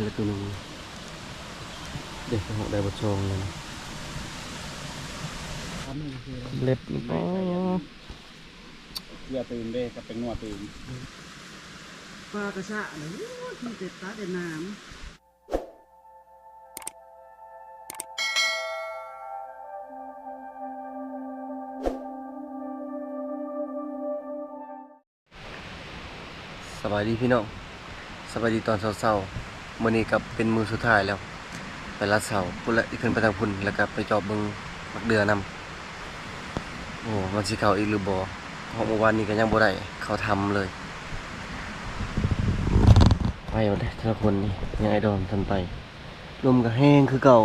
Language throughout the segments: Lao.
ແລ້ວໂຕໜຶ່ງ ເດ້ ໄປຮອດໄດ້ບໍ່ຊອງແລ້ວນະ ເລັບ ໂອ້ ເກືອຕື່ມເດ້ ກັບແປ້ງນົວຕື່ມ ປາກະຊະນະ ໂອ້ຍ ມີແຕ່ປາແຕ່ນ້ຳ. ສະບາຍດີພີ່ນ້ອງ ສະບາຍດີຕອນເຊົ້າໆ ມື້ນີ້ກໍເປັນມື້ສຸດທ້າຍແລ້ວ ໄປລາດເສົາພຸ້ນແຫຼະ ຂຶ້ນໄປທາງພຸ້ນ ແລ້ວກໍໄປຈອບເບິ່ງໝາກເດື່ອນຳ. ໂອ້ ມັນຊິເຂົ້າອີກຫຼືບໍ່ ເພາະມື້ວານນີ້ກໍຍັງບໍ່ໄດ້ເຂົ້າຖ້ຳເລີຍ. ໄປໝົດເດ້ ແຕ່ລະຄົນນີ້ ຍັງໄອ້ດອນທັນໄປ. ລົມກໍແຮງຄືເກົ່າ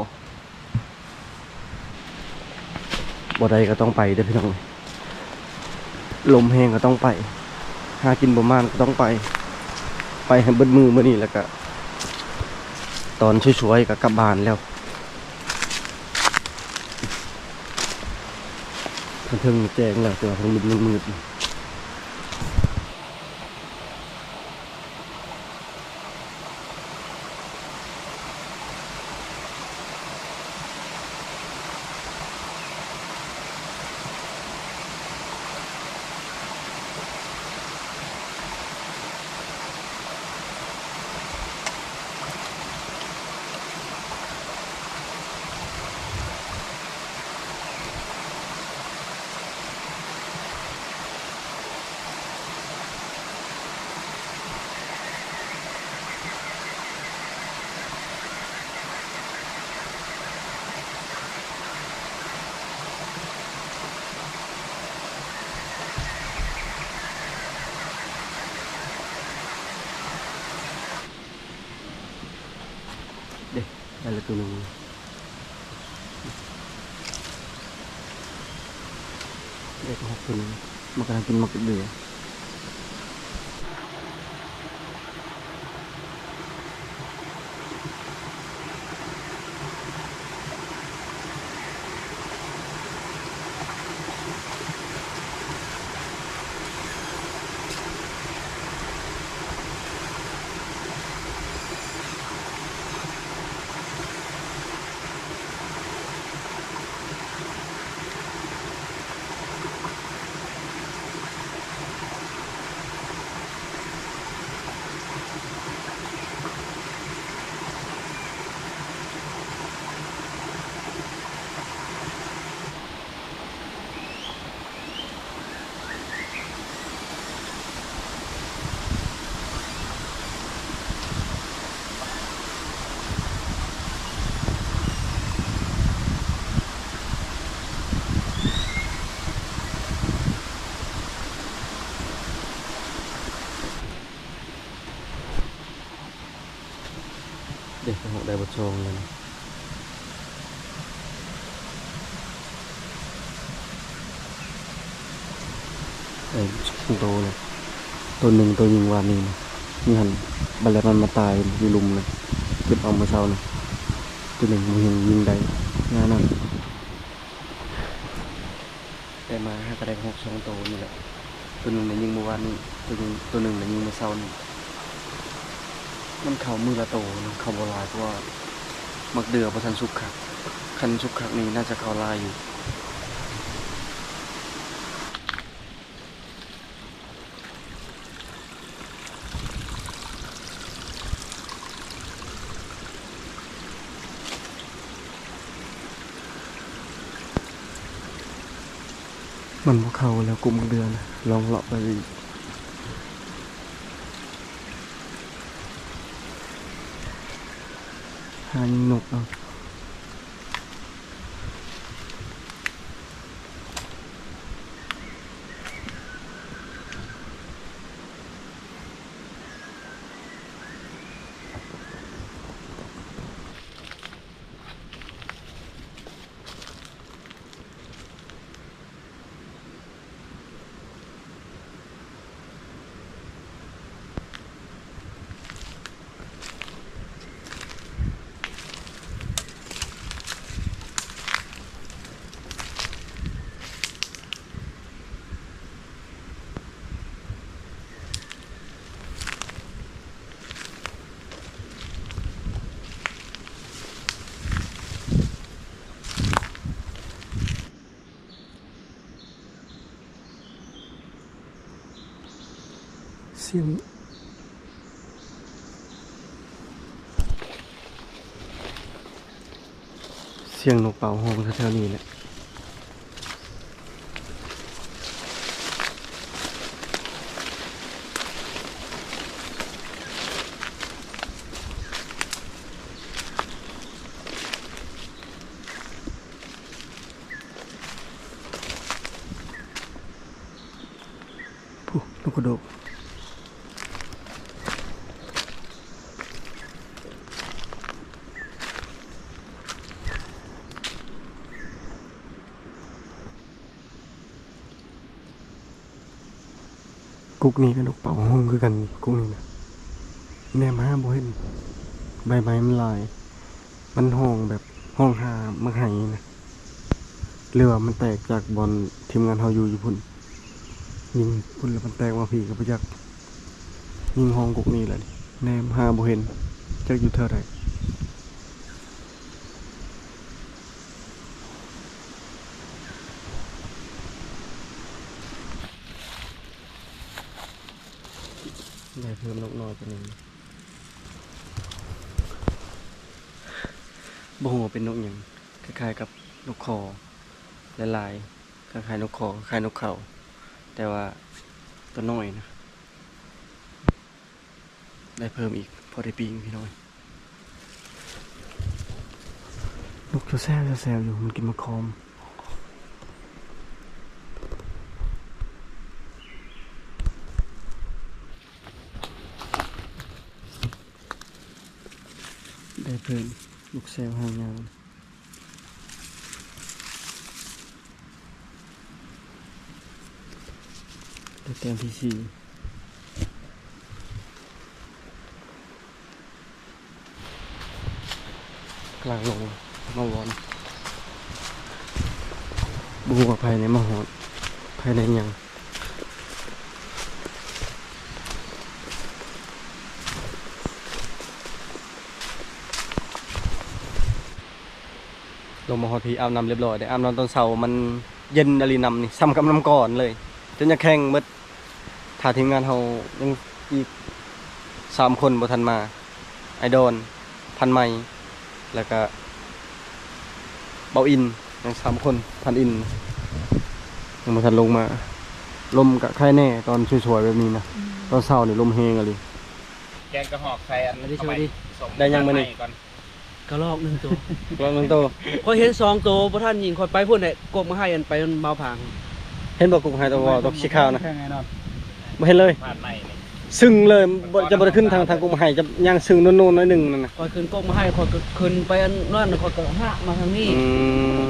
ບໍ່ໄດ້ກໍຕ້ອງໄປເດີ້ພີ່ນ້ອງ ລົມແຮງກໍຕ້ອງໄປ ຫາກິນບໍ່ໝານກໍຕ້ອງໄປ ໄປໃຫ້ເບິດມື້ມື້ນີ້ ແລ້ວກະຕອນສວຍໆກໍກັບບ້ານແລ້ວ. ທາງເທິງແຈ້ງແລ້ວ ແຕ່ວ່າທາງລຸ່ມຍັງມືດຢູ່. ເດ້ ໄດ້ລະໂຕໜຶ່ງ ໄດ້ກໍຫົກໂຕໜຶ່ງ ມັນກຳລັງກິນໝາກເດືອ. ເດ້ ໄປຮອດໄດ້ບໍ່ຊອງແລ້ວນະ ໄດ້ສອງໂຕແລ້ວ ໂຕໜຶ່ງໂຕຍິງວານນີ້ນະ ຢູ່ຫັ້ນ ບັດແລ້ວມັນມາຕາຍຢູ່ລຸ່ມນະ ເກັບເອົາມື້ເຊົ້ານະ ໂຕໜຶ່ງບໍ່ເຫັນຍິງໄດ້ ງານນັ້ນ. ໄດ້ມາຫາກໍໄດ້ຫົກ ສອງໂຕນີ້ແຫຼະ ໂຕໜຶ່ງໄດ້ຍິງມື້ວານນີ້ ໂຕໜຶ່ງ ໂຕໜຶ່ງໄດ້ຍິງມື້ເຊົ້ານີ້. ມັນເຂົ້າມື້ລະໂຕນະ ເຂົ້າບໍ່ຫຼາຍ ເພາະວ່າໝາກເດື່ອບໍ່ທັນສຸກຄັກ ຄັນສຸກຄັກນີ້ໜ້າຈະເຂົ້າຫຼາຍຢູ່. ມັນບໍ່ເຂົ້າແລ້ວ ກົກໝາກເດື່ອນະ ລອງເລາະໄປອີກ ຫາຍິງນົກເອົາ. ໂ ສຽງ ສຽງນົກເປົ່າຮ້ອງແຖວໆນີ້ແຫຼະ. ພຸ້ນ ນົກກະໂດກ. ກົກນີ້ກະນົກເປົ່າຮ້ອງຄືກັນນີ້ ກົກນີ້ນະ ແນມຫາບໍ່ເຫັນ ໃບໄມ້ມັນຫຼາຍ. ມັນຮ້ອງແບບຮ້ອງຫາໝາກໄຮນະ ຫຼືວ່າມັນແຕກຈາກບ່ອນທີມງານເຮົາຢູ່ ຢູ່ພຸ້ນ ຍິງພຸ້ນແລ້ວມັນແຕກມາພີ້ກະບໍ່ຈັກ. ຍິງຮ້ອງກົກນີ້ແຫຼະ ແນມຫາບໍ່ເຫັນ ຈັກຢູ່ແຖວໃດ. ໄດ້ເພີ່ມນົກນ້ອຍຕົວໜຶ່ງ ບໍ່ຮູ້ວ່າເປັນນົກຫຍັງ ຄ້າຍໆກັບນົກຄໍຫຼາຍໆ ຄ້າຍໆນົກຄໍ ຄ້າຍນົກເຂົາ ແຕ່ວ່າຕົວນ້ອຍນະ. ໄດ້ເພີ່ມອີກ ພໍໄດ້ປີ້ງພີ່ນ້ອງ. ນົກແຊວໆ ແຊວໆຢູ່ ມັນກິນໝາກຄອມ. ໄດ້ເພີ່ມ ນົກແຊວຫາງຍາວ. ໄດ້ແຕ້ມທີສີ່ ກຳລັງລົງມາວອນ ບໍ່ຮູ້ວ່າໃຜແນ່ມາຮອດ ໃຜແນ່ຫຍັງ. ລົງມາຮອດພີ້ ອາບນ້ຳລຽບຮ້ອຍ ໄດ້ອາບນ້ຳຕອນເຊົ້າ ມັນເຢັນອີ່ຫຼີ ນ້ຳນີ້ ສ່ຳກັບນ້ຳກ່ອນເລີຍ ຈົນຢາກແຂງໝົດ. ຖ້າທີມງານເຮົາຍັງອີກສາມຄົນບໍ່ທັນມາ ອ້າຍດອນ ພັນໄມ ແລ້ວກະເບົາອິນ ຍັງສາມຄົນ ພັນອິນຍັງບໍ່ທັນລົງມາ. ລົມກະໄຄແນ່ຕອນສວຍໆແບບນີ້ນະ ອືມ ຕອນເຊົ້ານີ້ລົມແຮງອີ່ຫຼີ. ແກງກະຫອກໃສ່ອັນ ສະບາຍດີ ໄດ້ຫຍັງມື້ນີ້? ກະລອກໜຶ່ງໂຕ ກະລອກໜຶ່ງໂຕ. ຂ້ອຍເຫັນສອງໂຕ ບໍ່ທັນຍິງ ຂ້ອຍໄປພຸ້ນແຫຼະ ກົກໝາກໄຮ ອັນໄປມັນເບົາຜາງ. ເຫັນບໍ່ ກົກໝາກໄຮໂຕບໍ່ ໂຕສີຂາວນະ? ບໍ່ເຫັນເລີຍ. ຊຶ້ງເລີຍ ບໍ່ ຈະບໍ່ໄດ້ຂຶ້ນທາງ ທາງກົກໝາກໄຮ ຈະຍ່າງຊຶ້ງໂນນໆໜ້ອຍໜຶ່ງນັ້ນນະ. ຂ້ອຍຂຶ້ນກົກໝາກໄຮ ຂ້ອຍກະຂຶ້ນໄປອັນນັ້ນ ຂ້ອຍກະຫະມາທາງນີ້. ອື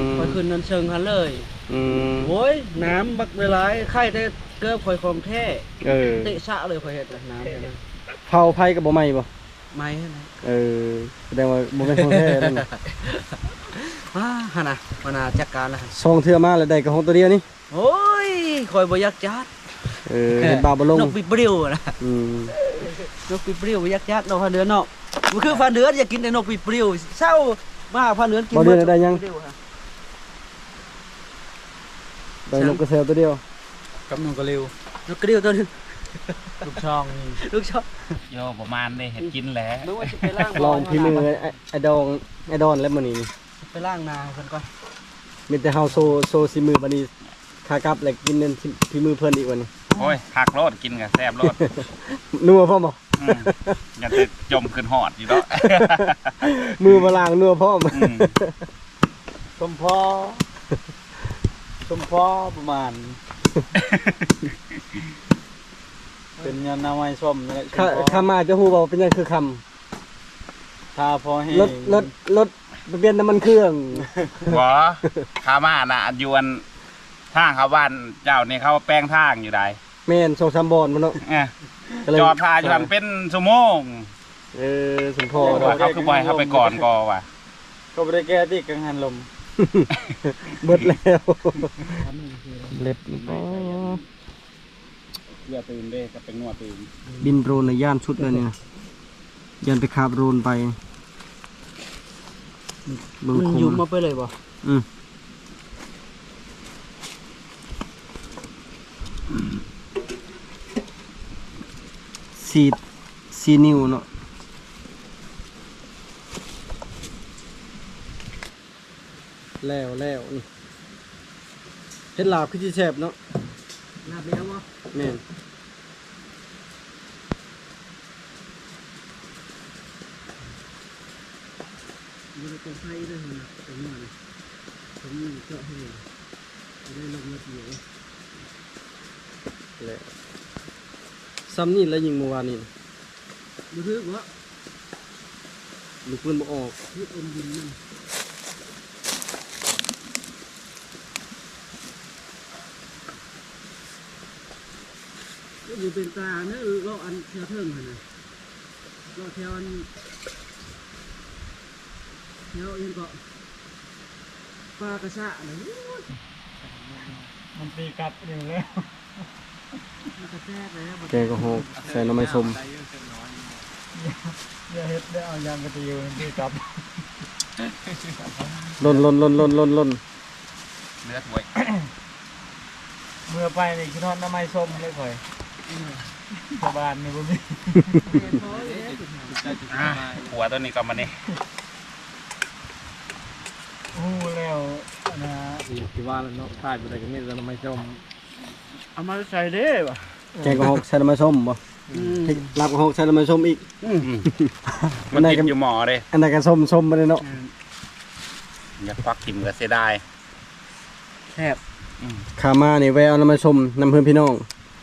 ມ ຂ້ອຍຂຶ້ນນັ້ນເຊີງຫັ້ນເລີຍ. ອືມ ໂອ້ຍ ໜາມບັກຫຼາຍໆ ໄຄແຕ່ເກີບຂ້ອຍຂອງແທ້. ເອີ ເຕະສະເລີຍ ຂ້ອຍເຮັດນະ ໜາມຫັ້ນນະ. ເຜົາໄຟກະບໍ່ໄໝ້ບໍ່? ໄໝ້ຫັ້ນນະ. ເອີ ສະແດງວ່າບໍ່ແມ່ນຂອງແທ້ນັ້ນນະ. ອ່າ ຫັ້ນນະ ມັນນະຈັດການລະ ສອງເທື່ອມາລະໄດ້ກະຮອງໂຕດຽວນີ້. ໂອ້ຍ ຂ້ອຍບໍ່ຢາກຈັດ. ເອີ ເຮັດບາບບໍ່ລົງ ນົກປີປລິວນະ. ອືມ ນົກປີປລິວບໍ່ຢາກຈັດເນາະ ພານເດືອນເນາະ. ບໍ່ຄືພານເດືອນ ຢາກກິນແຕ່ນົກປີປລິວ. ເຊົ້າມາຫາພານເດືອນກິນ ບໍ່ເດືອນໄດ້ຫຍັງ? ໄດ້ນົກກະແຊວໂຕດຽວ ກັບນົກກະລິວ ນົກກະລິວໂຕໜຶ່ງ ລູກຊ່ອງນີ້ ລູກຊ່ອງ. ໂຍ ປະມານນີ້ເຮັດກິນແຫຼະ ລອງຝີມື ອ້າຍ ອ້າຍດອງ ອ້າຍດອນແລ້ວມື້ນີ້. ໄປລ້າງໜ້າໃຫ້ເພິ່ນກ່ອນ ມີແຕ່ເຮົາໂຊ ໂຊສີມື ບາດນີ້ຂາກັບແລ້ວກິນນັ້ນ ຝີມືເພິ່ນອີກບາດນີ້. ໂອ້ຍ ຄັກໂລດ ກິນກະແຊບໂລດ. ນົວພ້ອມບໍ່? ອືມ ຍັງຈະຈົ່ມຂຶ້ນຮອດຢູ່ເນາະ ມືບໍ່ລ້າງນົວພ້ອມ. ອືມ ສົມພໍ ສົມພໍປະມານ ເປັນຍານາໄມ້ສົ້ມນີ້ແຫຼະ. ຄຳ ຄຳມາຈະຮູ້ບໍ່ເປັນຫຍັງຄືຄຳ? ຖ້າພໍແຫ້ງ ລົດ ລົດ ລົດໄປປ່ຽນນ້ຳມັນເຄື່ອງ. ບໍ່ ຄາມານະ ຢູ່ອັນທາງເຂົ້າບ້ານເຈົ້ານີ້ ເຂົາແປງທາງຢູ່ໃດ໋. ແມ່ນ ສອງສາມບ່ອນພຸ້ນເນາະ. ເອີ ກະເລີຍຈອດຖ້າຢູ່ຫັ້ນເປັນຊົ່ວໂມງ. ເອີ ສົມພໍເນາະ ເຂົາຄືບໍ່ໃຫ້ເຮົາໄປກ່ອນກໍວ່າ ເຂົາບໍ່ໄດ້ແກ້ຕິ ກັງຫັນລົມ ເບິດແລ້ວ ເລັບ. ເກືອຕື່ມເດ້ ກັບແປ້ງນົວຕື່ມ. ບິນໂດຣນນະ ຢ້ານສຸດເລີຍນີ້ນະ ຢ້ານໄປຄາບໂດຣນໄປ ເບິ່ງ ມັນ ຄົມ ຍຸບມາໄປເລີຍບໍ່? ອືມ ອືມ ຕີບສີ່ນິ້ວເນາະ. ແລ້ວ ແລ້ວນີ້ ເຮັດລາບຄືຊິແຊບເນາະ. ລາບແລ້ວບໍ່? ແມ່ນ. ບໍ່ໄດ້ເປີດໄຟເດີ ເຫັນບໍ່? ຕົງນີ້ ຕົງນີ້ເຈາະໃຫ້ ຈະໄດ້ລົງມາເຕີມ ແຫຼະ ຊ່ຳນີ້ລະຍິງເມື່ອວານນີ້ນະ. ບໍ່ຖືກບໍ່? ລູກປືນບໍ່ອອກ ຖືກອົມດິນມັນ. ບໍ່ເປັນຕາເນີ ເລາະອັນແຖວເທິງຫັ້ນນະ ເລາະແຖວອັນ ແຖວອີ່ຫຍັງເກາະ ປ່າກະຊະນະ. ໂອ້ຍ ມັນຕີກັບຢູ່ແລ້ວ ມັນກະແຊບແລ້ວ. ແກງກະໂຮກໃສ່ໜໍ່ໄມ້ສົ້ມ. ຢ່າເຮັດເດີ ເອົາຍາງກະຕິວມັນຕີກັບ. ຫຼົ່ນໆໆໆໆໆ. ເລືອດເວີຍ ເມື່ອໄປນີ້ຄິດຮອດໜໍ່ໄມ້ສົ້ມເລີຍຂ້ອຍ. ເອີ ຊາວບ້ານນີ້ບໍ່ມີ. ອ່າ ຫົວຕົວນີ້ກໍມານີ້ ຮູ້ແລ້ວນະ. ທີ່ວ່າແລ້ວເນາະ ຂາຍບໍ່ໄດ້ກໍມີແຕ່ໜໍ່ໄມ້ສົ້ມ. ເອົາມາໃສ່ເດ້ວະ? ແກງກະໂຮກໃສ່ໜໍ່ໄມ້ສົ້ມບໍ່? ອືມ ລາບກະໂຮກໃສ່ໜໍ່ໄມ້ສົ້ມອີກ. ອືມ ມັນຕິດຢູ່ໝໍ້ເດ້ ອັນໃດກໍສົ້ມໆ ບໍ່ໄດ້ເນາະ. ອືມ ຢາກຄວັກຖິ້ມກໍເສຍດາຍ. ແຊບ. ອືມ ຂາມານີ້ແວ່ເອົາໜໍ່ໄມ້ສົ້ມນຳເພື່ອນພີ່ນ້ອງ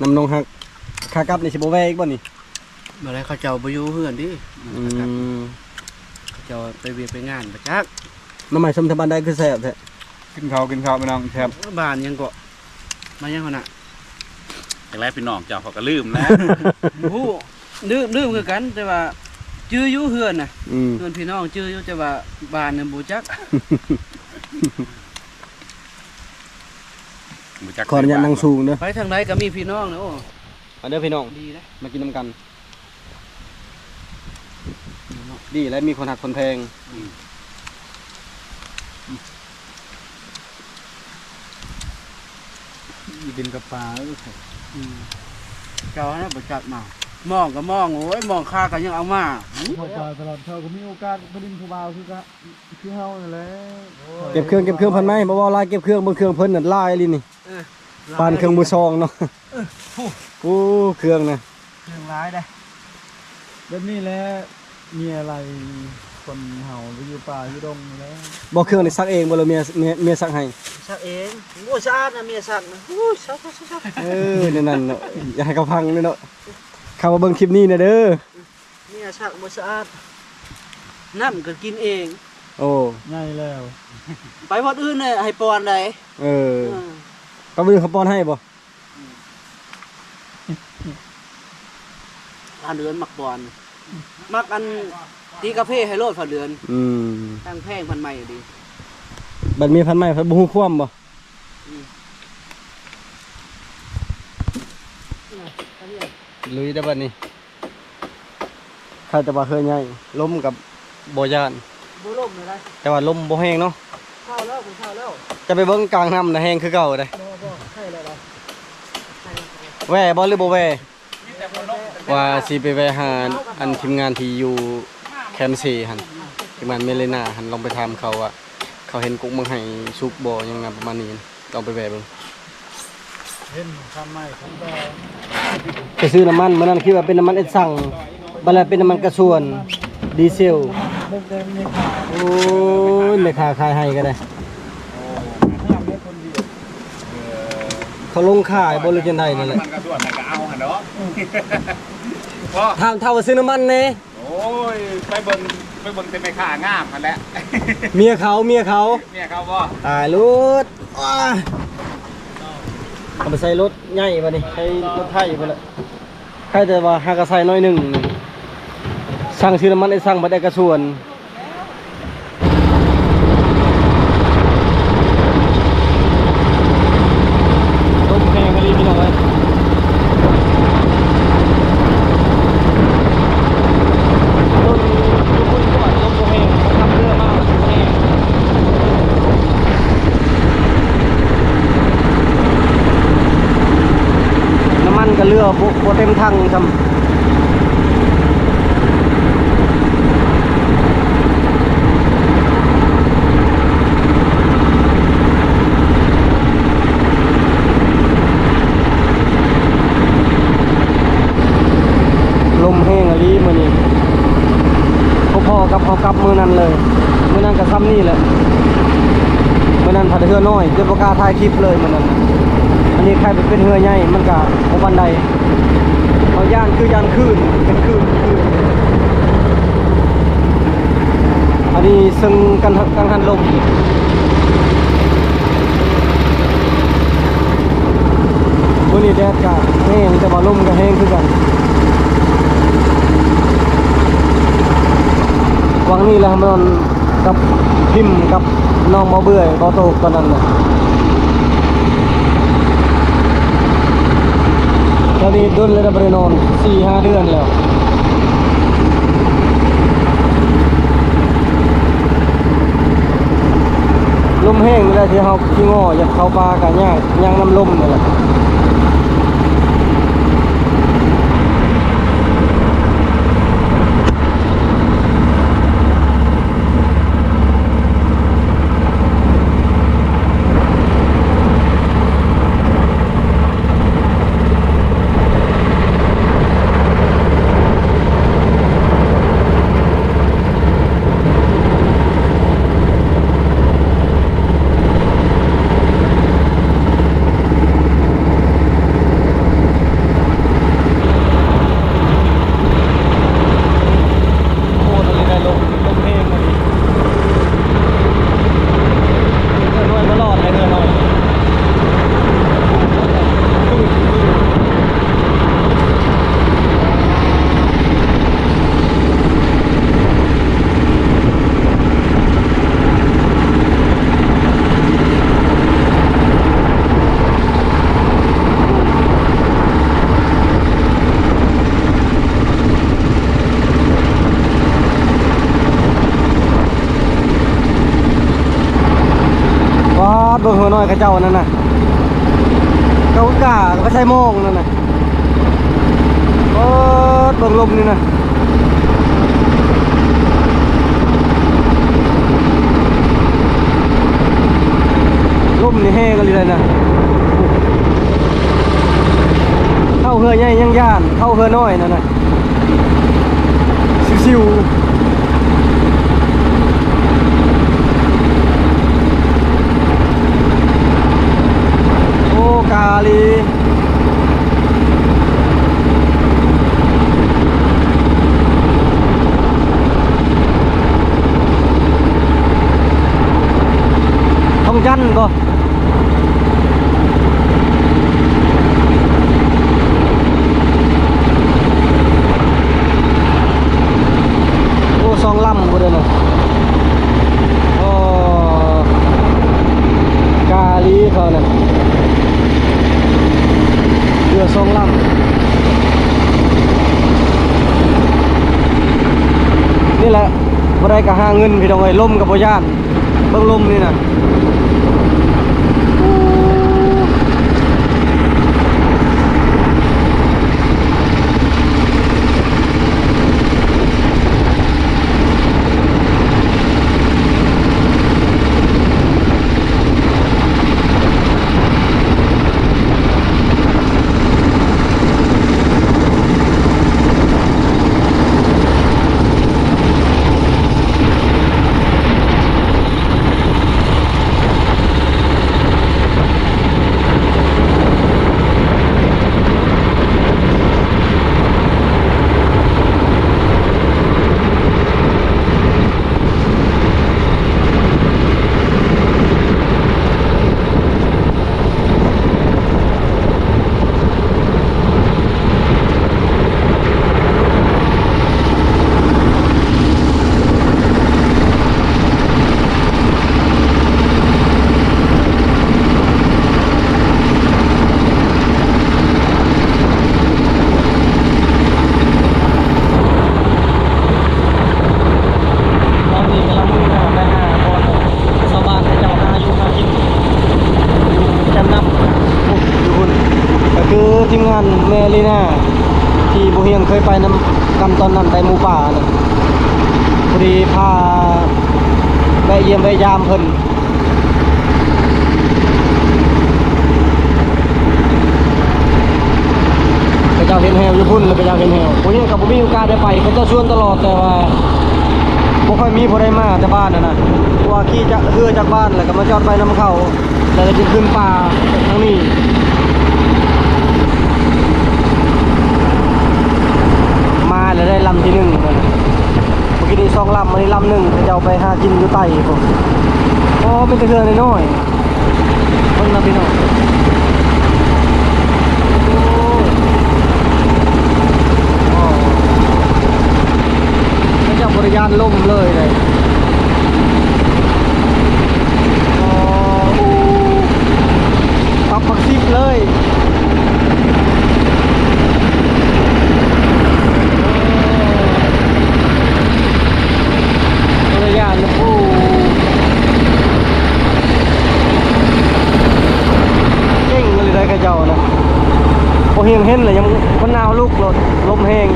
ນຳນ້ອງຮັກ. ຂາກັບນີ້ຊິບໍ່ແວ່ອີກບໍ່ນີ້? ບໍ່ໄດ້ ເຂົາເຈົ້າບໍ່ຢູ່ເຮືອນເດ້. ອືມ ເຂົາເຈົ້າໄປວຽກໄປງານ ບໍ່ຈັກ. ໜໍ່ໄມ້ສົ້ມທາງບ້ານໃດຄືແຊບແທ້? ກິນເຂົ້າ ກິນເຂົ້າພີ່ນ້ອງ ແຊບ. ບ້ານຫຍັງເກາະ ມາຫຍັງຫັ້ນນະ? ຈັ່ງໃດພີ່ນ້ອງເຈົ້າ ເຂົາກໍລືມແລ້ວ. ບໍ່ຮູ້ ລືມ ລືມຄືກັນ ແຕ່ວ່າຈື່ຢູ່ເຮືອນນະ. ອືມ ເຮືອນພີ່ນ້ອງຈື່ຢູ່ ແຕ່ວ່າບ້ານນະບໍ່ຈັກ. ບໍ່ຈັກ ຂໍອະນຸຍາດນັ່ງສູງເດີ. ໄປທາງໃດກໍມີພີ່ນ້ອງນະ. ໂອ້ ມາເດີພີ່ນ້ອງ ດີເດ້ ມາກິນນຳກັນ. ດີແລ້ວມີຄົນຮັກຄົນແພງ. ອືມ ກິນກັບປາ. ເອີ ອືມ ເຈົ້າຫັ້ນນະບໍ່ຈັກມາ ມອງກໍມອງ ໂອ້ຍ ມອງຄາກໍຍັງເອົາມາ. ອືມ ເຂົ້າໄປຕະຫຼອດ ເຂົາກໍມີໂອກາດໄປຫຼິ້ນຜູ້ບ່າວຄືກະ ຄືເຮົານັ້ນແຫຼະ. ເກັບເຄື່ອງ ເກັບເຄື່ອງພັນໄມ້ ບໍ່ເວົ້າຫຼາຍ ເກັບເຄື່ອງ ເບິ່ງເຄື່ອງເພິ່ນນັ້ນຫຼາຍອີ່ຫຼີນີ້. ເອີ ປານເຄື່ອງມືສອງເນາະ. ເອີ ໂອ້ ເຄື່ອງນະ ເຄື່ອງຫຼາຍເດ້. ແບບນີ້ແຫຼະ ເມຍໄລ່ຄົນເຮົາໄປຢູ່ປ່າຢູ່ດົງນີ້ແຫຼະ. ບໍ່ ເຄື່ອງນີ້ຊັກເອງບໍ່ ຫຼືເມຍ ເມຍ ເມຍຊັກໃຫ້? ຊັກເອງ. ໂອ້ຍ ສະອາດນະ ເມຍຊັກນະ. ໂອ້ຍ ຊັກໆໆໆ. ເອີ ແນວນັ້ນເນາະ ຢ່າໃຫ້ເຂົາຟັງເດ້ເນາະ ເຂົາເບິ່ງຄລິບນີ້ນະເດີ. ເມຍຊັກບໍ່ສະອາດ ນ້ຳກໍກິນເອງ. ໂອ້ ໃຫຍ່ແລ້ວ ໄປວັດອື່ນໃຫ້ປ່ອນໃດ. ເອີ ເອີ ໄປວັດອື່ນເຂົາປ່ອນໃຫ້ບໍ່? ອືມ ພາເດືອນມັກປ່ອນ ມັກອັນຕີກາເຟໃຫ້ໂລດພາເດືອນ. ອືມ ຕັ້ງແພງພັນໄມ້ດີ ບັດມີພັນໄມ້ພັດບໍ່ຮູ້ຄວາມບໍ່? ອືມ ລຸຍເດີບັດນີ້. ໃຄແຕ່ວ່າເຮືອໃຫຍ່ ລົມກັບບໍ່ຢ້ານ ບໍ່ລົມເລີຍ ແຕ່ວ່າລົມບໍ່ແຮງເນາະ. ເຊົາແລ້ວ ເຊົາແລ້ວ ຈະໄປເບິ່ງກາງນ້ຳນະ ແຮງຄືເກົ່າເດ້. ບໍ່ ບໍ່ ໃຄແລ້ວ ແວ່ບໍ່ ຫຼືບໍ່ແວ່? ວ່າຊິໄປແວ່ຫາອັນທີມງານທີ່ຢູ່ແຄມເຊຫັ້ນ ທີມງານເມເລນາຫັ້ນ ລອງໄປຖາມເຂົາວ່າ ເຂົາເຫັນກົກເມືອງໄຫສຸກບໍ່ ຫຍັງນະ ປະມານນີ້. ລອງໄປແວ່ເບິ່ງ ເຫັນຄັນໃໝ່ຄັນເກົ່າ. ໄປຊື້ນ້ຳມັນ ມື້ນັ້ນຄິດວ່າເປັນນ້ຳມັນເອັດຊັງ ບັດແລ້ວເປັນນ້ຳມັນກະຊວນ ດີເຊລ. ໂອ້ຍ ແມ່ຄ້າຂາຍໃຫ້ກໍໄດ້ ເຂົາລົງຂາຍບໍ່ ຫຼືຈັ່ງໃດນັ້ນແຫຼະ. ນ້ຳມັນກະຊວນກໍເອົາຫັ້ນເນາະ ຖາມເຖົ້າວ່າຊື້ນ້ຳມັນແດ່. ໂອ້ຍ ໄປເບິ່ງ ໄປເບິ່ງແຕ່ແມ່ຄ້າງາມຫັ້ນແຫຼະ. ເມຍເຂົາ ເມຍເຂົາ ເມຍເຂົາບໍ່? ຕາຍໂລດ ອ້າ ເອົາໄປໃສ່ລົດໃຫຍ່ບັດນີ້ ໃສ່ລົດໄຖພຸ້ນແຫຼະ. ໃຄແຕ່ວ່າຫາກະໃສ່ໜ້ອຍໜຶ່ງ ສັ່ງຊື້ນ້ຳມັນໄອ້ສັ່ງບັດໄດ້ກະຊວນ. ລົມແຮງອີ່ຫຼີພີ່ນ້ອງເອີຍ ລົມບໍ່ແຮງ ຂັບເຮືອມາແຮງ ນ້ຳມັນກໍເຫຼືອບໍ່ ບໍ່ເຕັມຖັງຊ້ຳ. ນັ້ນເລີຍ. ມື້ນັ້ນກໍຊ່ຳນີ້ແຫຼະ, ມື້ນັ້ນພັດເຮືອນ້ອຍ ຈົນບໍ່ກ້າຖ່າຍຄລິບເລີຍມື້ນັ້ນນະ. ອັນນີ້ໃຄ່ເປັນເຮືອໃຫຍ່ ມັນກໍບໍ່ປານໃດ, ເຮົາຢ້ານຄືຢ້ານຄື້ນ ເປັນຄື້ນ ຄື້ນ. ອັນນີ້ເຊິ່ງກັງຫັນລົມ. ມື້ນີ້ແດດກະແຮງ ແຕ່ວ່າລົມກະແຮງຄືກັນ. ຫວ່າງນີ້ແຫຼະ ມານອນກັບພິມກັບນ້ອງບໍ່ເບື່ອຍ ບໍ່ໂຕກຕອນນັ້ນນະ. ຕອນນີ້ດົນແລ້ວບໍ່ໄດ້ນອນ ສີ່ຫ້າເດືອນແລ້ວ. ລົມແຮງນີ້ແຫຼະທີ່ເຮົາຂີ້ງໍຢາກເຂົ້າປ່າກະຍາກ ຍ່າງນຳລົມນີ້ແຫຼະ. ໂອ້ ຕອນນີ້ໄດ້ລົມ ລົມແຮງອີ່ຫຼີ. ເຮືອນ້ອຍບໍ່ລອດເລີຍ ເຮືອນ້ອຍ. ປາດ ເບິ່ງຫົວນ້ອຍເຂົາເຈົ້ານັ້ນນະ ເຂົາກະໄປໃສ່ໂມງນັ້ນນະ. ເອີ ເບິ່ງລົມນີ້ນະ ລົມນີ້ແຮງອີ່ຫຼີເລີຍນະ. ເຂົ້າເຮືອໃຫຍ່ຍັງຢ້ານ ເຂົ້າເຮືອນ້ອຍນັ້ນນະ ຊິວໆ. ໂອ້ ກາລີ. ທອງຈັນບໍ່? ໂອ້ ສອງລຳພຸ້ນເດ້ນະ. ໂອ້ ກາລີເຂົານະ ເຮືອສອງລຳ. ນີ້ແຫຼະ ບໍ່ໄດ້ກະຫາເງິນພີ່ນ້ອງເອີຍ ລົມກະບໍ່ຢ້ານ. ເບິ່ງລົມນີ້ນະ. ຕອນນີ້ກຳລັງມຸ່ງໜ້າໄປຫາບ່ອນຊາວບ້ານເຂົາເຈົ້າຫາຢູ່ຫາກິນ ຢູ່ແຄມນ້ຳ ໂອ້ ຢູ່ພຸ້ນ. ກະຄືທີມງານແມ່ລີນາ ທີ່ບໍ່ຮຽງເຄີຍໄປນຳກັນຕອນນັ້ນ ໄດ້ໝູປ່ານະ ພໍດີພາແວະຢ້ຽມແວະຢາມເພິ່ນ. ເຂົາເຈົ້າເຮັດແຮ້ວຢູ່ພຸ້ນ ແລ້ວເຂົາເຈົ້າເຮັດແຮ້ວ ບໍ່ຮຽງກະບໍ່ມີໂອກາດໄດ້ໄປ ເຂົາເຈົ້າຊວນຕະຫຼອດ ແຕ່ວ່າ ບໍ່ຄ່ອຍມີຜູ້ໃດມາແຕ່ບ້ານຫັ້ນນະ ເພາະວ່າຂີ່ຈາກເຮືອຈາກບ້ານ ແລ້ວກໍມາຈອດໄວ້ນຳເຂົາ ແລ້ວກໍຈຶ່ງຂຶ້ນປ່າທາງນີ້ ມາແລ້ວໄດ້ລຳທີໜຶ່ງ ເມື່ອກີ້ນີ້ສອງລຳ ອັນນີ້ລຳໜຶ່ງ ເຂົາເຈົ້າໄປຫາກິນຢູ່ໃຕ້ພຸ້ນ. ໂອ້ ມີແຕ່ເຮືອນ້ອຍໆ ເບິ່ງນະພີ່ນ້ອງ ໂອ້ ໂອ້ ເຂົາເຈົ້າບໍ່ໄດ້ຢ້ານລົມເລີຍເດ້ ໂອ້ ປັບບັກສິບເລີຍ. ໂອ້ ບໍ່ໄດ້ຢ້ານ ໂອ້ ເກັ່ງອີ່ຫຼີໄດ໋ເຂົາເຈົ້ານະ ບໍ່ຮຽງເຫັນເລີຍ ຍັງຄົນໜາວລຸກໂລດ ລົມແຮງ.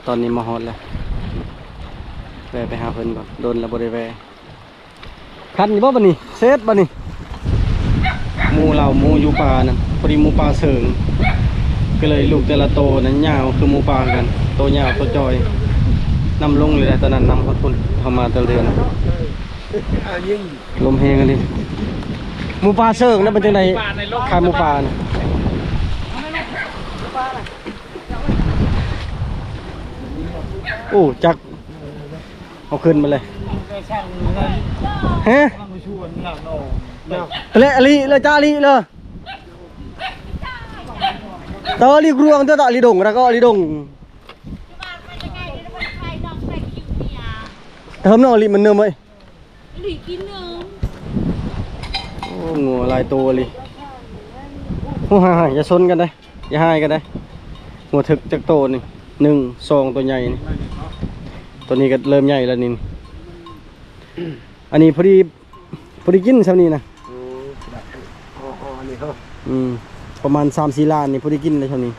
ຕອນນີ້ມາຮອດແລ້ວ ແວ່ໄປຫາເພິ່ນກ່ອນ ດົນແລ້ວບໍ່ໄດ້ແວ່. ຄັນຢູ່ບໍ່ບັດນີ້ ເຊັດບັດນີ້ ໝູ່ເຫຼົ່າ ໝູ່ຢູ່ປ່ານັ້ນ ພໍດີໝູ່ປ່າເສີງ ກໍເລີຍລູກແຕ່ລະໂຕນັ້ນຍາວຄືໝູ່ປ່າຄືກັນ ໂຕຍາວໂຕຈ່ອຍ ນຳລົງເລີຍໄດ໋ ຕອນນັ້ນນຳຮອດພຸ້ນ ເຮົາມາແຕ່ລະເທື່ອນະ ລົມແຮງອີ່ຫຼີ ໝູ່ປ່າເສີງນະ ເປັນຈັ່ງໃດ ຂາຍໝູ່ປ່ານະ ໂອ້ ຈັກ ເອົາຂຶ້ນມາເລີຍ ຮະ ແລະອະລິ ແລະຈາອະລິເລີ ຕາອະລິກຣວງ ຕາອະລິດົງ ລະກໍອະລິດົງ ເຕີມນ້ອງອະລິມັນເນີມເວີຍ. ໂອ້ ງົວຫຼາຍໂຕອີ່ຫຼີ ໂອ້ ຫາຍໆ ຢ່າຊົນກັນເດ້ ຢ່າຫາຍກັນເດ້ ງົວເຖິກຈັກໂຕນີ້ ໜຶ່ງ ສອງ ໂຕໃຫຍ່ນີ້ ໂຕນີ້ກໍເລີ່ມໃຫຍ່ແລ້ວນີ້ ອັນນີ້ພໍດີ ພໍດີກິນຊ່ຳນີ້ນະ ໂອ້ ອໍໆ ນີ້ເຮົາ ອືມ ປະມານສາມສີ່ລ້ານນີ້ ພໍດີກິນໄດ້ຊ່ຳນີ້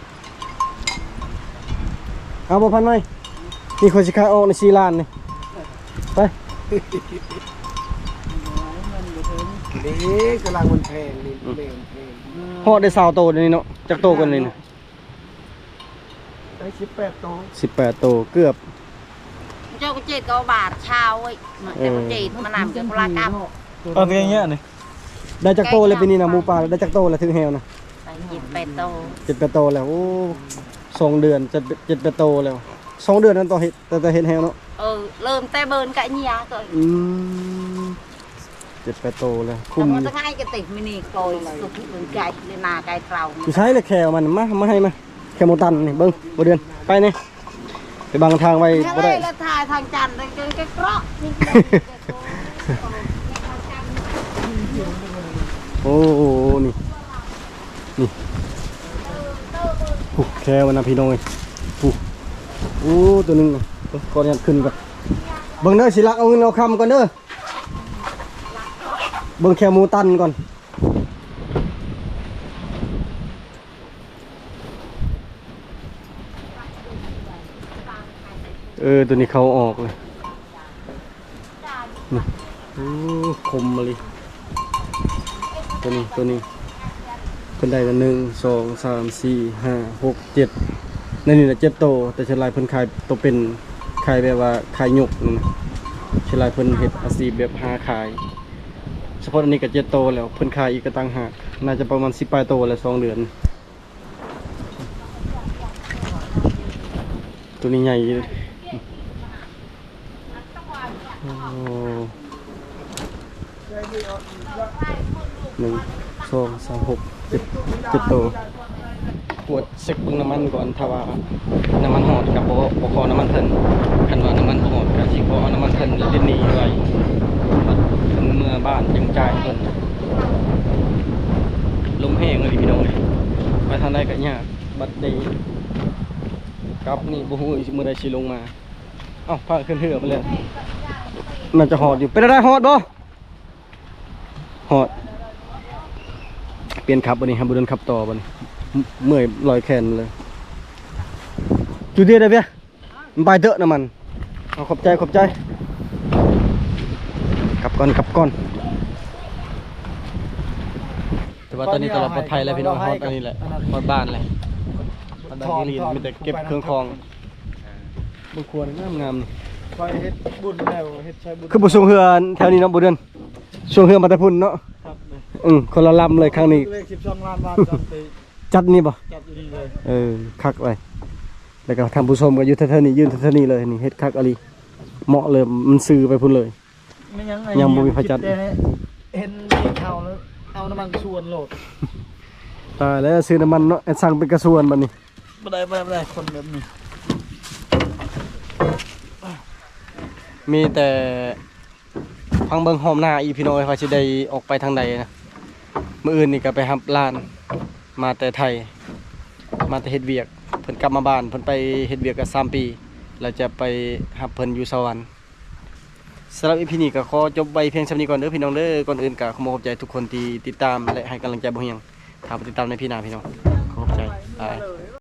ເອົາບໍ່ ພັນໄມ້ ນີ້ຂ້ອຍຊິຂາຍອອກໃນສີ່ລ້ານນີ້ ໄປ ເດ້ ກຳລັງມັນແພງນີ້ ອືມ ແມ່ນແພງ ຮອດໄດ້ຊາວໂຕດຽວນີ້ເນາະ ຈັກໂຕກວ່ານີ້ນະ ໄດ້ສິບແປດໂຕ ສິບແປດໂຕ ເກືອບ ເຈົ້າກໍເຈັດກໍບາດຊາວເວີຍ ເອີ ເຈົ້າກໍເຈັດມານຳກັບລາກັບ ເອົາແຕ່ເນີ້ຍນີ້ ໄດ້ຈັກໂຕແລ້ວປີນີ້ນະ ໝູປ່າໄດ້ຈັກໂຕແລ້ວຖືກແຮ້ວນະ ໄດ້ເຈັດແປດໂຕ ເຈັດແປດໂຕແລ້ວ ໂອ້ ສອງເດືອນ ເຈັດ ເຈັດແປດໂຕແລ້ວ ສອງເດືອນນັ້ນຕ້ອງເຮັດ ແຕ່ ແຕ່ເຮັດແຮ້ວເນາະ ເອີ ເລີ່ມແຕ່ເບິ່ນກະເຍຍກໍ ອືມ ເຈັດແປດໂຕແລ້ວ ຄຸ້ມຢູ່ ຢູ່ໃສລະແຂ້ວມັນ ມາ ມາໃຫ້ມາ ແຂ້ວໝູຕັນນີ້ ເບິ່ງ ບໍ່ເດືອນ ໄປນີ້ ໄປບັງທາງໄວ້ບໍ່ໄດ້ ແລ້ວຖ່າຍທາງຈັນເລີຍ ເກະເກະເກາະ ໂອ້ ນີ້ ນີ້ ຜູ້ແຂ້ວນະພີ່ນ້ອງເອີຍ ຜູ້ ໂອ້ ໂຕໜຶ່ງ ຂໍອະນຸຍາດຂຶ້ນກ່ອນ ເບິ່ງເດີ ຊິລັກເອົາເງິນເອົາຄຳກ່ອນເດີ ເບິ່ງແຂ້ວໝູຕັນກ່ອນ ເອີ ໂຕນີ້ເຂົ້າອອກເລີຍ ນີ້ ໂອ້ ຄົມມະລິ ໂຕນີ້ ໂຕນີ້ ເພິ່ນໄດ້ລະ ໜຶ່ງ ສອງ ສາມ ສີ່ ຫ້າ ຫົກ ເຈັດ ໃນນີ້ລະເຈັດໂຕ ແຕ່ສ່ວນຫຼາຍເພິ່ນຂາຍໂຕເປັນ ຂາຍແບບວ່າຂາຍຍົກນັ້ນນະ ສ່ວນຫຼາຍເພິ່ນເຮັດອາຊີບແບບຫາຂາຍ ສະເພາະອັນນີ້ກໍເຈັດໂຕແລ້ວ ເພິ່ນຂາຍອີກກໍຕ່າງຫາກ ໜ້າຈະປະມານສິບປາຍໂຕແລ້ວ ສອງເດືອນ ໂຕນີ້ໃຫຍ່ຢູ່ ໂອ້ ໜຶ່ງ ສອງ ສາມ ຫົກ ເຈັດ ເຈັດໂຕ ກວດເຊັກເບິ່ງນ້ຳມັນກ່ອນ ຖ້າວ່ານ້ຳມັນຮອດກໍບໍ່ ບໍ່ຂໍນ້ຳມັນເພິ່ນ ຄັນວ່ານ້ຳມັນບໍ່ຮອດກໍຊິຂໍເອົານ້ຳມັນເພິ່ນ ແລ້ວຕິດໜີ້ໄວ້ ບັດເພິ່ນເມືອບ້ານຈຶ່ງຈ່າຍໃຫ້ເພິ່ນ ລົມແຮງອີ່ຫຼີພີ່ນ້ອງເອີຍ ໄປທາງໃດກໍຍາກ ບັດໄດ້ ກັບນີ້ບໍ່ຮູ້ຊິມື້ໃດຊິລົງມາ ເອົ້າ ພາຂຶ້ນເຮືອໄປແລ້ວ ໜ້າຈະຮອດຢູ່ ເປັນໃດ ຮອດບໍ່? ຮອດ ປ່ຽນຂັບບັດນີ້ ຫາບໍ່ດົນຂັບຕໍ່ບັດນີ້ ເມື່ອຍລອຍແຂນເລີຍ ຢູ່ເດໄດ້ເວຍ ມັນໄປເຕີນຳມັນ ເອົາ ຂອບໃຈ ຂອບໃຈ ກັບກ່ອນ ກັບກ່ອນ. ແຕ່ວ່າຕອນນີ້ກໍລອດປອດໄພແລ້ວພີ່ນ້ອງ, ຮອດອັນນີ້ແຫຼະ ຮອດບ້ານແລ້ວ. ບັນດາກິລີ ມີແຕ່ເກັບເຄື່ອງຂອງ. ເບິ່ງຄົວງາມໆ ຂ້ອຍເຮັດບຸນແລ້ວ ເຮັດໃສ່ບຸນ. ຄືບໍ່ສົ່ງເຮືອແຖວນີ້ເນາະ ບໍ່ເດືອນ? ສົ່ງເຮືອມາແຕ່ພຸ້ນເນາະ. ອືມ ຄົນລະລຳເລີຍຄັ້ງນີ້. ເລກສິບສອງລ້ານບາດ ຈັດນີ້ບໍ່? ຈັດຢູ່ນີ້ເລີຍ. ເອີ ຄັກເລີຍ. ແລ້ວກໍທ່ານຜູ້ຊົມກໍຢູ່ແຖວໆນີ້ ຢືນແຖວໆນີ້ເລີຍ. ນີ້ເຮັດຄັກອີ່ຫຼີ ເໝາະເລີຍ ມັນຊື່ໄປພຸ້ນເລີຍ. ຍັງບໍ່ມີໃຜຈັດ. ເຫັນເຂົາແລ້ວ ເອົານ້ຳມັນຊວນໂລດ. ຕາຍແລ້ວ ຊື້ນ້ຳມັນເນາະ ແອດສັ່ງເປັນກະຊວນບັດນີ້. ບໍ່ໄດ້ ບໍ່ໄດ້ ບໍ່ໄດ້ ຄົນແບບນີ້. ມີແຕ່ຟັງເບິ່ງຮອບໜ້າອີກ ພີ່ນ້ອງເອີຍ ວ່າຊິໄດ້ອອກໄປທາງໃດນະ. ມື້ອື່ນນີ້ກໍໄປຮັບຫຼານມາແຕ່ໄທ ມາແຕ່ເຮັດວຽກ. ເພິ່ນກັບມາບ້ານ ເພິ່ນໄປເຮັດວຽກກໍສາມປີ ແລ້ວຈະໄປຮັບເພິ່ນຢູ່ສະຫວັນ. ສຳລັບອີພີນີ້ກໍຂໍຈົບໄວ້ພຽງສ່ຳນີ້ກ່ອນເດີພີ່ນ້ອງເດີ. ກ່ອນອື່ນກໍຂໍຂອບໃຈທຸກຄົນທີ່ຕິດຕາມ ແລະ ໃຫ້ກຳລັງໃຈບໍ່ຫ່ຽງ. ຖ້າໄປຕິດຕາມໃນພີໜ້າພີ່ນ້ອງ. ຂໍຂອບໃຈ. ບາຍ.